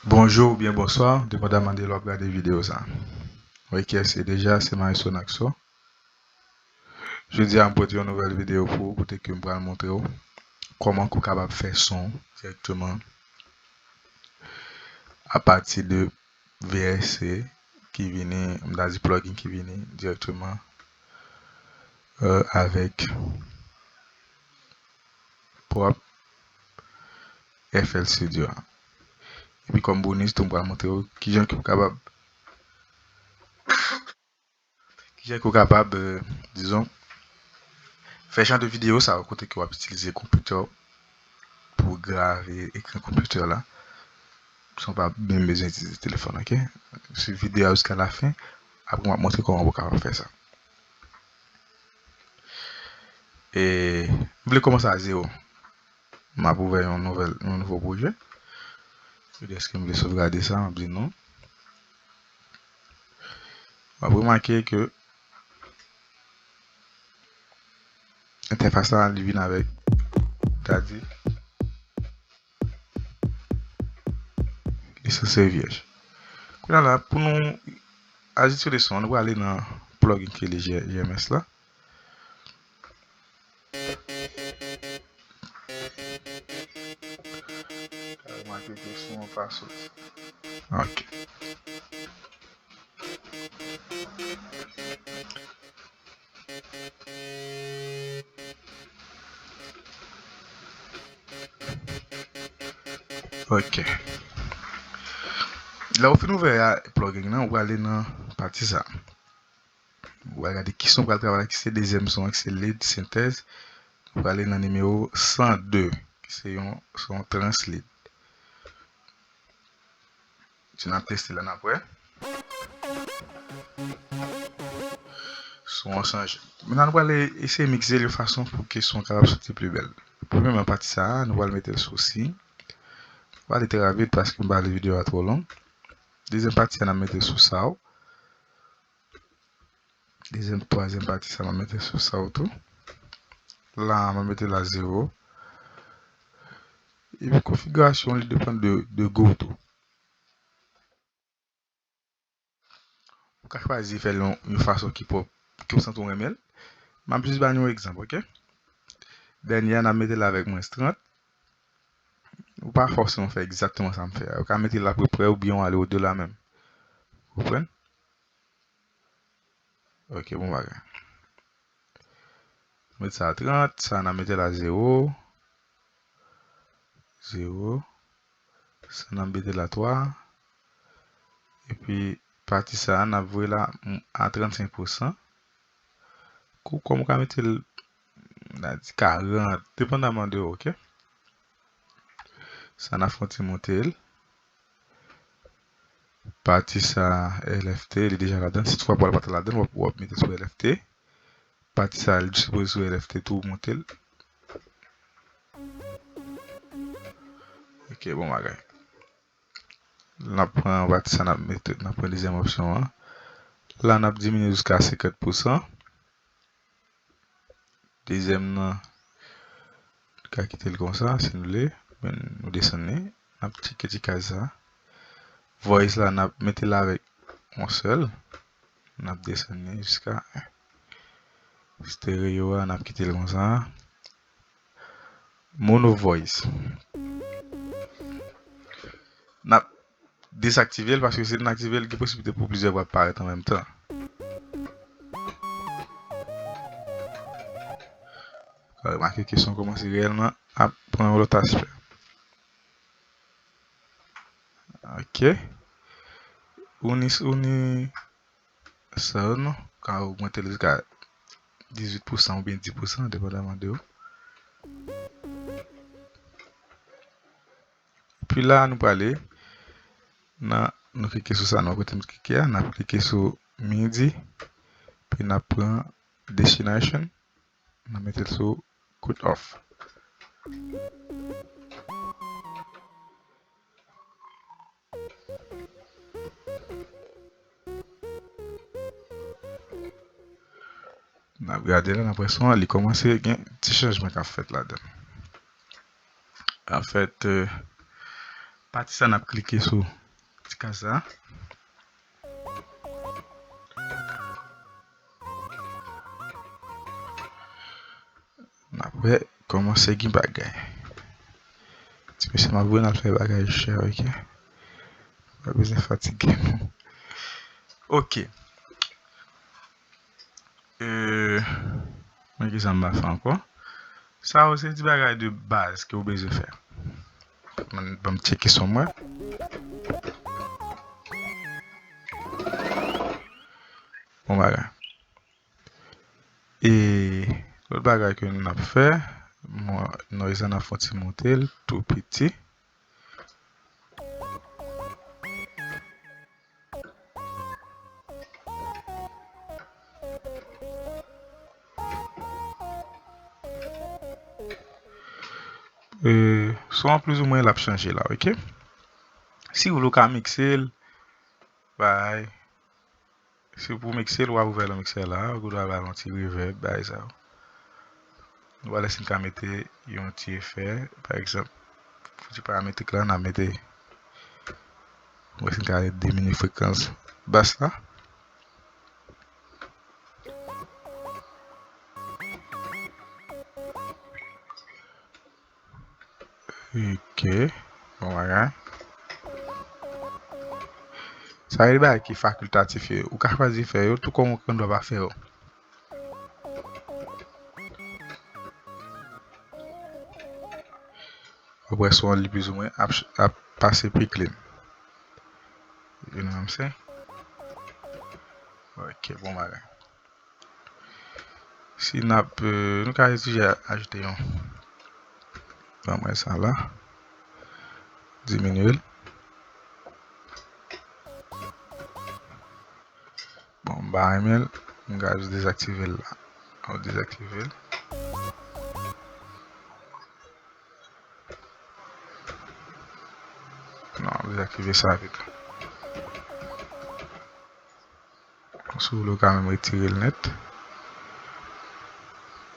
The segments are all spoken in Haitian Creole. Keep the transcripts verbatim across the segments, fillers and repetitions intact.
Bonjou oubyen bonswa, depandaman de lè w ap gade videyo sa. Wi, kiyès se deja, se Maestro Naxo. Jodi a, m pote yon nouvèl videyo pou ou, kote ke m pral montre w kòman ke w kapab fè son dirèkteman apati de V S C ki vini, m ta di plugin ki vini dirèkteman, euh, avèk pwòp F L Studio a. Epi kòm bonis tou, m pral montre w kijan ke w kapab, kijan ke w kapab, euh, dizon, fè jan de videyo sa yo kote ke w ap itilize konpitè w pou grave ekran konpitè w la, san w pa menm bezwen itilize telefòn, ok? Swiv videyo a jiska lafen, apre m ap montre kòman pou w kapab fè sa. E m vle kòmanse a zewo. M ap ouvè yon nouvèl, yon nouvo pwojè. Petèt ke m vle sovgade sa, m ap di non. W ap remake ke entèfas la, li vin avèk, ta di, li sanse vyèj. Kounye a la, pou nou ajoute de son, nou prale nan plugin ki rele G M S la. Remake ke son an pa soti. Ok. Ok. Lè w fin ouvè a plugin nan, ou prale nan pati sa. Ou pral gade ki son pral travay, ki se dezyèm son an, ki se lead, sentèz. Ou prale nan nimewo san de, ki se yon son trans lead. Si n ap teste la, n ap wè. Son an chanje. Mentnan, nou prale eseye mikse l yon fason pou ke son kapab soti pli bèl. Premyèman, pati sa a, nou pral mete l sou si. Nou prale trè rapid paske m pa vle videyo a twò long. Dezyèm pati a, n ap mete l sou saw. Dezyèm, twazyèm pati sa, m ap mete sou saw tou. La, m ap mete la zewo. Epi konfigirasyon, li depann de, de gou w tou. Ou ka chwazi fè l yon, yon fason ki pwòp, ke w santi w renmen l. M ap jis ba nou yon egzanp, ok? Dènye a, n ap mete l avèk mwens trant. Ou pa fòseman fè egzakteman sa m fè a. Ou ka mete l apeprè oubyen w ale odela menm. Ou konprann? Ok, bon bagay. Met sa a trant, sa a n ap mete l a zewo. Zewo. Sa a n ap mete l a twa. Epi pati sa a n ap voye la a trannsenk pousan. Kou kòm ou ka mete l, n a di karant, depandaman de ou, ok? Sa n ap fè yon ti monte l. Pati sa, L F T, li deja ladan. Si toutfwa pwal pa t ladan, w ap, w ap mete sou L F T. Pati sa, li sipoze sou L F T tou, monte l. Ok, bon bagay. N ap pran pati sa, n ap mete, n ap pran dezyèm opsyon an. La, n ap diminye jiska senkant pousan. Dezyèm nan, nou ka kite l konsa, si nou vle. Men nou desann li. N ap tcheke ti kaz sa. Voice la, n ap mete l avèk yon sèl. N ap desann li jiska stereo a, n ap kite l konsa. Mono voice. N ap dezaktive l, paske si n aktive l, gen posiblite pou plizyè vwa parèt an menm tan. Ou ka remake ke son kòmanse reyèlman ap pran yon lòt aspè. Ok. Ou ni, ou ni sa yo non, ka ogmante l jiska dizuit pousan oubyen dis pousan, depandaman de ou. Epi la, nou prale nan, nou klike sou sa, nou kote m klike a, n ap klike sou midi, epi n ap pran destination, n ap mete l sou cut off. N ap gade la, n ap wè son an, li kòmanse gen ti chanjman k ap fèt ladan. Anfèt, euh, Pati sa n ap klike sou ti kaz sa. N ap wè kòman se gen bagay. Ti mesye m ap voye n al fè bagay chè, ok? Pa bezwen fatige nou. Ok. Euh, men ki sa m pa fè ankò? Sa yo se ti bagay de baz ke w bezwen fè. Ban m, ban m tcheke son mwen. Bon bagay. E lòt bagay ke n ap fè, mwen, noise la n ap fè yon ti monte l tou piti. Euh, son an plizoumwen l ap chanje la, ok? Si w vle w ka mikse l, bay. Si w pou mikse l, w ap ouvè nan miksè la, ou dwe ba l yon ti reverb, bay sa yo. Nou va wè si n ka mete yon ti efè, pa egzanp, pou ti parametrik la, n ap mete, nou wè si n ka diminye frekans bas la. Ok. Bon bagay. Sa yo bagay ki fakiltatif yo. Ou ka chwazi fè yo tou kòm ou gen dwa pa fè yo. Apre son an li plizoumwen ap, ap pase pi clean. You know what I'm saying? Ok, bon bagay. Si n ap, euh, nou ka toujou ajoute yon. Ban mwen sa la. Diminye l. Bon, m pa renmen l. M ka jis dezaktive l la. Ou dezaktive l. Non, dezaktive sa pito. Si w vle, w ka menm retire l nèt.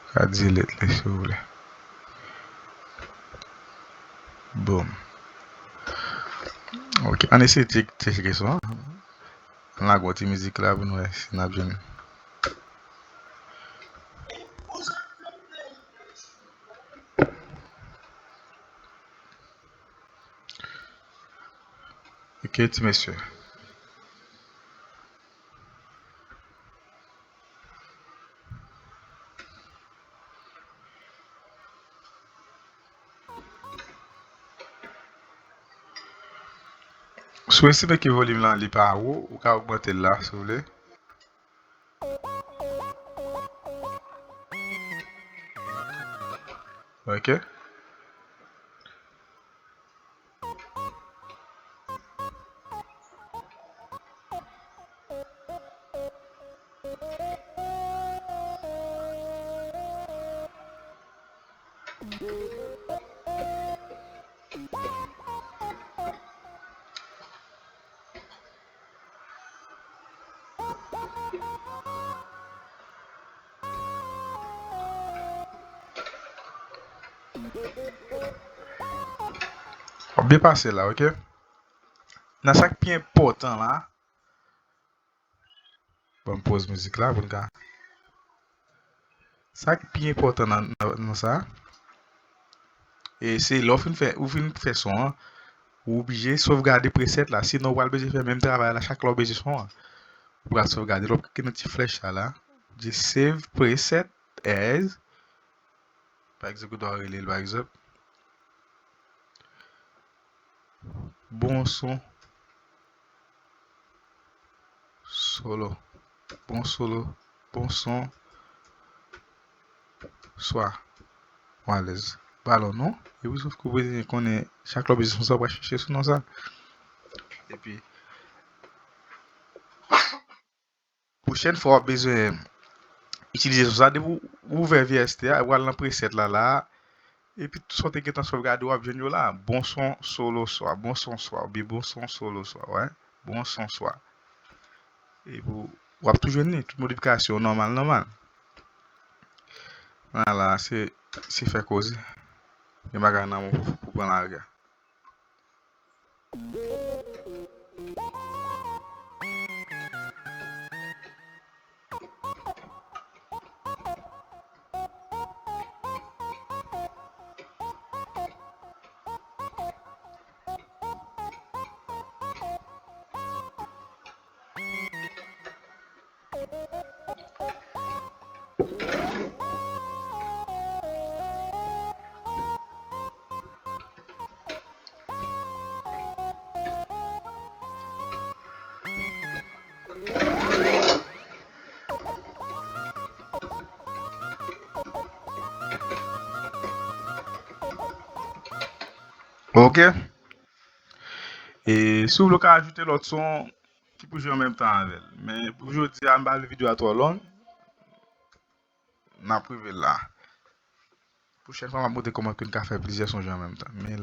Ou ka delete li si w vle. Boom. Ok, ann eseye tcheke, tcheke son an. Ann lage yon ti mizik la pou n wè si n ap jwenn. Ok, ti mesye. Si w estime ke volim lan li pa wo, ou ka ogmante l la, si w vle. Ok. W ap byen pase la, ok? Nan sa k pi enpòtan la, ban m poz mizik la pou n ka. Sa k pi enpòtan nan, nan, nan sa, e se lè w fin fè, ou fin fè son an, ou oblije sovgade preset la, sinon ou pral bezwen fè menm travay la chak lè w bezwen son an. Ou pral sovgade l, w ap klike nan ti flèch sa la, di save preset as, pa egzanp, ou ta rele l, pa egzanp, bon son solo. Bon solo. Bon son. Swa. Ou alèz. Ba l yon non. Epi sòf ke w bezwen konnen chak lè w bezwen son sa, w pral chèche sou non sa. Epi, pwochèn fwa w ap bezwen itilize son sa, depi w ouvè V S T a, w al nan preset la, la a, epi tout sa w te gentan sovgade, w ap jwenn yo la. Bon son solo swa, bon son swa, oubyen bon son solo swa, wè. Bon son swa. Epi w ap tou jwenn li, tout modifikasyon nòmal, nòmal. Vwala, se, se fè koze. Gen bagay nan men w pou, pou pran lari a. Ok. E si w vle w ka ajoute lòt son ki pou jwe an menm tan avè l. Men pou jodi a, m pa vle videyo a twò long. N ap rive la. Pwochèn fwa, m ap montre kòman ke n ka fè plizyè son jwe an menm tan. Men